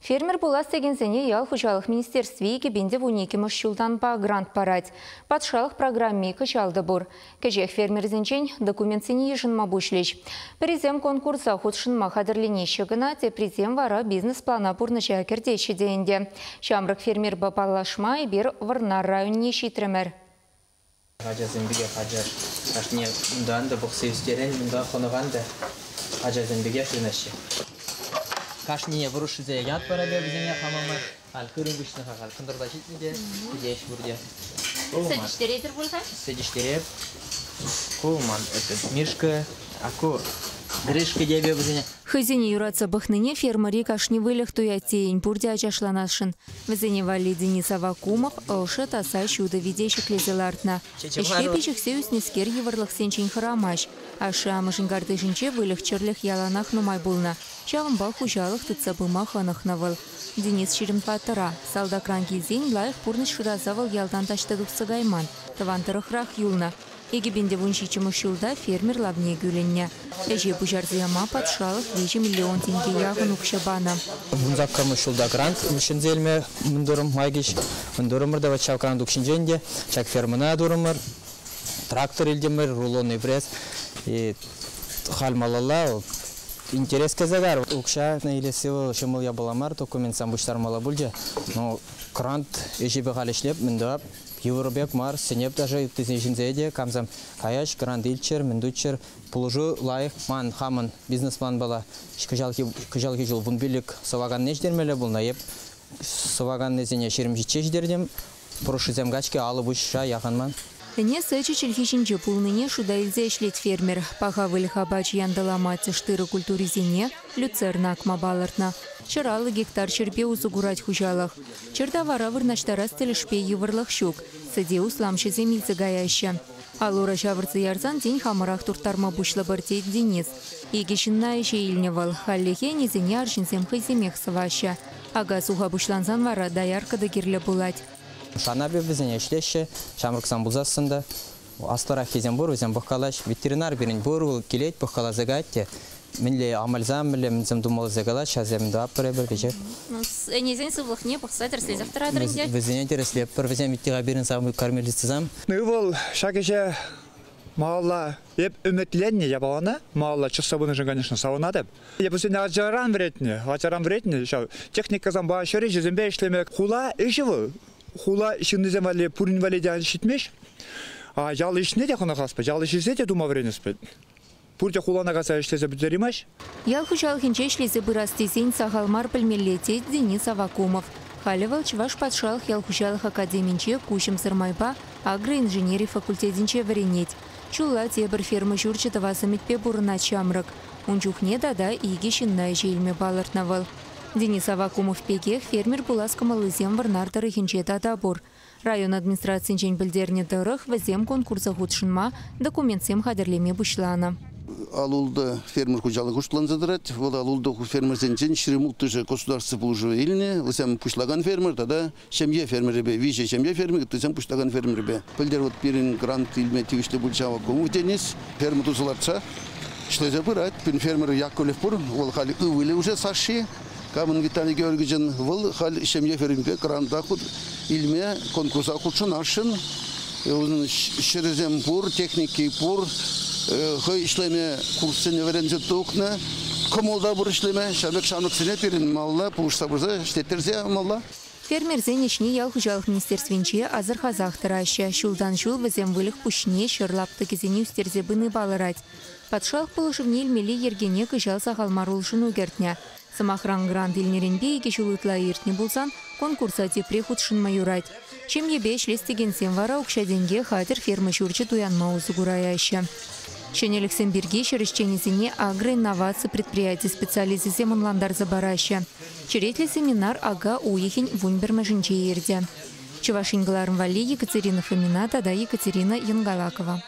Фермер пулас текенсене ял хуҫалӑх министерстви 2012-мӗш ҫултанпа грант парать. Патшалӑх программи кӑҫал та пур. Кӗҫех фермерсенчен документсене йышӑнма пуҫлӗҫ. Пӗрисем конкурса хутшӑнма хатӗрленеҫҫӗ кӑна, теприсем вара бизнес-плана пурнӑҫа кӗртеҫҫӗ те ӗнтӗ. Ҫамрӑк фермерпа паллашма эпир Вӑрнар районне ҫитрӗмӗр. Ачасем пекех ачаш. Кашнине унтан та пӑхса ӳстерен, унта хӑнӑхан та ачасем пекех юнаҫҫӗ. Кашнине вӑрӑшшисене ят парапе вӗсене хамама. Халь хырӑм выҫнӑ-ха, халь кӑнтӑрла ҫитнӗ те кӗтеҫ пурте. Сӗт ӗҫтеретӗр пуль-ха? Сӗт ӗҫтереп. Ку ман этот Мишка, а ку Гришка тепе вӗсене. Хӑйсене юратса пӑхнине фермӑри кашни выльӑх туять тейӗн, пурте ачашланасшӑн. Вӗсене валли Денис Аввакумов ӑшӑ, таса, ҫутӑ вите ҫӗклесе лартнӑ. Ӗҫре пиҫӗхсе ӳснӗскер йывӑрлӑхсенчен хӑрамасть. Ашшӗ-амӑшӗн картишӗнче выльӑх-чӗрлӗх яланах нумай пулнӑ. Ҫавӑнпа хуҫалӑх тытса пыма хӑнӑхнӑ вӑл. Денис 24-ра. Салтакран килсен лайӑх пурнӑҫ шыраса вӑл ялтан таҫта тухса кайман, тӑван тӑрӑхрах юлнӑ. 2017-мӗш ҫулта фермер лавне кӳлӗннӗ. Ӗҫе пуҫарса яма патшалӑх 3 миллион тенке яхӑн укҫа панӑ. 18-мӗш ҫулта грант ҫӗнсе илме мӗн май килчӗ. Мӗн турӑмӑр та ҫав грант укҫинчен те ҫак фермӑна турӑмӑр, трактор илтӗмӗр, рулонный пресс. И халь малалла интерес кӗрсе кайрӗ. Укҫа илесси вӑл ҫӑмӑл япала мар, документсем пуҫтармалла пулчӗ. Но грант ӗҫӗпе халь ӗҫлеп, мӗн тӑвап. Йывӑр пек мар, сӗнеп даже ыттисен ҫынсене те, камсем каяҫ, грант илччӗр, мӗн туччӑр. Пулӑшу лайӑх. Ман хамӑн бизнес-планпала кӑҫалхи ҫул 15 сӑваканне ҫитермелле пулнӑ. Эп сӑваканнисене 27 ҫитертӗм. Пурӑшшисем качки алӑ пуҫ яхӑнман. Ӗне сӗчӗ чӗлхи ҫинче пулнине шута илсе ӗҫлет фермер. Паха выльӑх апачӗ янтӑлама тӗш-тырӑ культурисене люцерна акма палӑртнӑ. 150 гектар ҫӗрпе усӑ курать хуҫалӑх. Чӗр тавара вырнаҫтарас тӗлӗшпе йывӑрлӑх ҫук. Сӗте усламҫӑсем илсе каяҫҫӗ. Ал-ура ҫавӑрса ярсан тин хамӑрах турттарма пуҫлӑпӑр, тет Денис. Икӗ ҫынна ӗҫе илнӗ вӑл. Хальлӗхе ӗнесене арҫынсем хӑйсемех сӑваҫҫӗ. Ака-суха пуҫлансан вара доярка та кирлӗ пулать. Шанапӗ вӗсене ӗҫлеҫҫӗ, ҫамрӑксем пулсассӑн та аслӑраххисем пур, вӗсем пӑхкалаҫ. Ветеринар пирӗн пур, вӑл килет, пӑхкаласа каять те. Мӗнле амальсам, мӗнле мӗнсем тумалла калать, ҫавсем тӑватпӑр эпир кӗҫех. Ӗнесен сывлӑхне пӑхса тӗрӗслесех тӑратӑр ӗнтӗ? Вӗсене тӗрӗслетпӗр, вӗсем итти-ха пирӗн сам кормилицӑсем. Ывӑл ҫак ӗҫе малалла эп ӗмӗтленнӗ япалана, малалла чӑтса пынӑшӑн, конечно, савӑнатӑп. Эп вӗсене ачаран вӗрентнӗ, ачаран вӗрентнӗ ҫав техникӑсемпе, ҫӗр ӗҫӗсемпе ӗҫлеме. Хула ӗҫӗ вӑл, хула ҫыннисем валли пурин валли те ҫитмест. А ял ӗҫне те хӑнӑхас пек, ял ӗҫӗсене те тума вӗренес пек. Пурте хулана кайса ӗҫлесе пӗтереймӗҫ. Ял хуҫалӑхӗнче ӗҫлесе пырас тесен сахал мар пӗлмелле, тет Денис Аввакумов. Халӗ вӑл Чӑваш патшалӑх ял хуҫалӑх академинче куҫӑмсӑр майпа агроинженери факультетӗнче вӗренет. Ҫулла тепӗр ферма ҫурчӗ тӑвас ӗмӗтпе пурӑнать ҫамрӑк. Ун чухне тата икӗ ҫынна ӗҫе илме палӑртнӑ вӑл. Денис Аввакумов пекех фермер пулас кӑмӑллисем Вӑрнар тӑрӑхӗнче тата пур. Район администрацинчен пӗлтернӗ тӑрӑх, вӗсем конкурса хутшӑнма документсем хатӗрлеме пуҫланӑ. Алулта фермер хуҫалӑх хуҫланса тӑрать. Вӑл алулта фермерсенчен 26-шӗ государство пулӑшӑвӗ илнӗ. Вӗсем пуҫлакан фермер тата ҫемье фермерӗпе, виҫӗ ҫемье фермер, ыттисем пуҫлакан фермерӗпе. Пӗлтӗр вот пирӗн грант илме тивӗҫлӗ пулчӗ Аввакумов Денис. Ферма туса лартса ӗҫлесе пырать. Пирӗн фермер Яковлев пур. Вӑл халь ывӑлӗ уже Саши. Камӑн Виталий Георгиевичӑн вӑл халь ҫемье фермипе гранта илме конкурса хутшӑнасшӑн. Унӑн ҫӗрӗсем пур, техники пур. Хӑй ӗҫлеме курссене вӗренсе тухнӑ. Кӑмӑл та пур ӗҫлеме. Ҫав пек ҫамрӑксене пирӗн малалла пулӑшса пырса ӗҫлеттерсе ямалла. Фермерсен ӗҫне ял хуҫалӑх министерствинче асӑрхасах тӑраҫҫӗ. Ҫултан ҫул вӗсем выльӑх пуҫне ҫӗр лаптӑкӗсене ӳстерсе пыни палӑрать. Патшалӑх пулӑшӑвне илмелли йӗркене кӑҫал сахал мар улшӑну кӗртнӗ. Сӑмахран, грант илнӗренпе икӗ ҫул ытла иртнӗ пулсан конкурса тепре хутшӑнма юрать. Ҫемьепе ӗҫлес текенсем вара укҫа-тенке хатӗр ферма ҫурчӗ туянма усӑ кураяҫҫӗ. Ҫӗнӗлӗхсем пирки ҫӗр ӗҫченӗсене агроинноваци предприяти специалисчӗсем ӑнлантарса параҫҫӗ. Черетлӗ семинар ака уйӑхӗн 11-мӗшӗнче иртӗ. Чӑваш Ен кӑларӑм валли Екатерина Фомина тата Екатерина Янгалакова.